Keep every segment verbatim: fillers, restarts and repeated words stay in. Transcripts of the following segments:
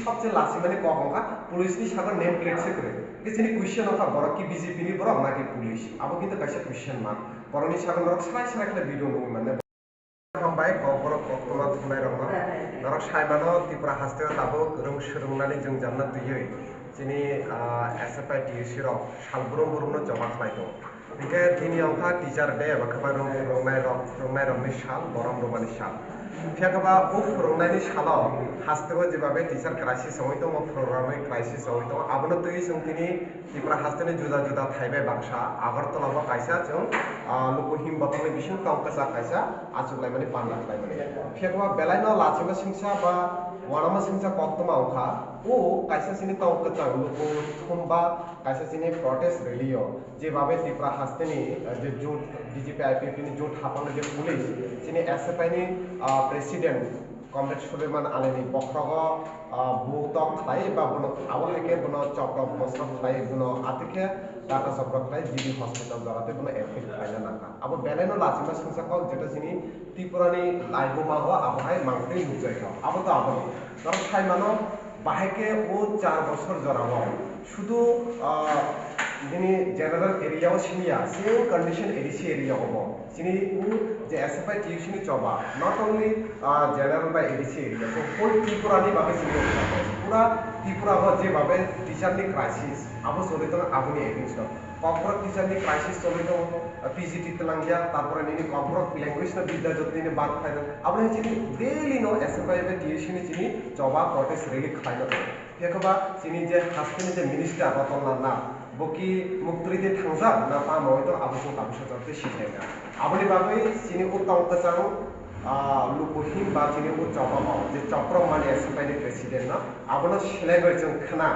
Sabse lachimani kok wngkha, police ni sakno name plate se kwrwi. Khe chini question wngkha, borok ki B J P ni borok naki police? Abo kintu kaisa question mark. Borokni sakno norok srai srai khe video nugwi mannai. Hambai kokborok koktwma thumnairokno. Norok saimano Tripura hasteo tabuk rwng swrwngnani jwngjal no twiwi chini, ah, S F I T U C rok sal brum brumno choba khlai tongo. Hinkhe tini wngkha Teacher Day, eba khe ba rwng-, rwngnairok, rwngnairokni sal, borom rwmani sal. Phiya khe ba o phwrwngnaini salo hasteo jebabe teacher crisis wngwi tongo, phwrwngnairokni crisis wngwi tongo, abono twiwi chwng tini Tripura hasteni juda juda thai bai baksa Agartala bo kaisa chwng, ah, luku him botongni bising tong kwchak kaisa achuk laimani panda khlaimani. Phiya khe ba belaino lachima singsa ba uanama singsa koktwma wngkha, o kaisa chini tong kwchak luku thumba kaisa chini protest rally o jebabe Tripura hasteni, ah, je jut B J P I P F ni jut haphangni je police chini S F I ni, ah, president Comrade Suleiman Alini bokhrogo, ah, bu tok khlai ba bono abo hai khe bono chokro mosro khlai bono atikhe Dhaka chokro khlai G B hospital jora tei bono admit khlaina nangkha. Abo belaino lachima singsa kok jeta chini Tripura ni laibuma o abo hai mangtwi nukjai kha. Abo to abo no. Norok sai mano bahai khe o char bosor jora o sudu, ah, bini general area o simi ya, same condition A D C area o bo. Chini u je S F I T U C ni choba, not only, ah, general bai A D C area, so whole Tripura ni bagwi chini pura Tripura bo je babe teacher ni crisis, abo choli tongo aboni against o. Kokborok teacher ni crisis choli tongo, ah, P G T twlangya, tarpore nini Kokborok language no bidya jot nini bad khlai tongo. Aboni chini daily no S F I bai T U C ni chini choba protest rally khlai tongo. Phiya khe ba chini je hasteni je minister Ratan Lal Nath, bo ki muktri de thangjak na tamo hoi to abo chwng tabuk sojak tei sijai na. Aboni bagwi chini o tong kwchang, ah, luku him ba chini o choba o je Chopra Mani S F I ni president no abono seleng bai chwng khna,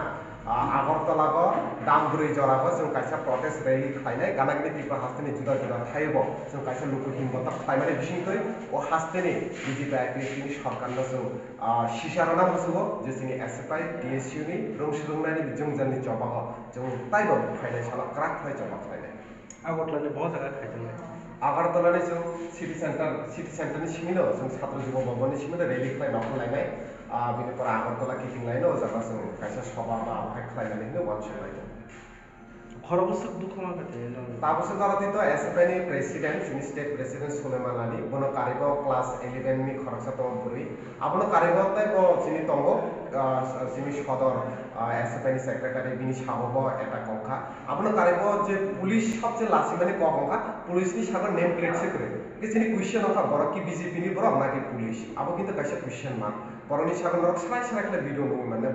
ah, Agartala o Dambrui jora o chwng kaisa protest rally khlainai gana gini Tripura hasteni juda juda thai bo chwng kaisa luku him botok khlaimani bisingtwi o hasteni B J P I P F ni sorkar no chwng ah, sisa rwna muchungo je chini S F I T S U ni rwng swrwngnaini jwngjal ni choba o chwng taibo phainai salo kwrak khlai choba khlainai. Agartala ni bo jaga khaijak nai. Agartala ni chwng city center, city center ni simi no chwng Chhatro Jibo Bhavan ni simi no rally khlai ma khlainai. Ah, bini pore Agartala kiting line o jaga chwng kaisa soba ba hai khlainani hinwi uansuk lai tongo. Khorokbwswk dukha ma khe tei no. Tabuksa jora twi to S F I ni president, chini state president Suleiman Ali, bono karigo class eleven ni khoroksa tongo bwrwi. Abono karigo tei bo chini tongo, ah, chini sodor, ah, S F I ni secretary, bini sabo bo attack wngkha. Abono karigo je police sabse lachimani kok wngkha, police ni sakno name plate se kwrwi. Khe chini question wngkha, borok ki B J P ni borok naki police? Abo kintu kaisa question mark. Borokni sakno norok srai srai khe video nugwi mannai.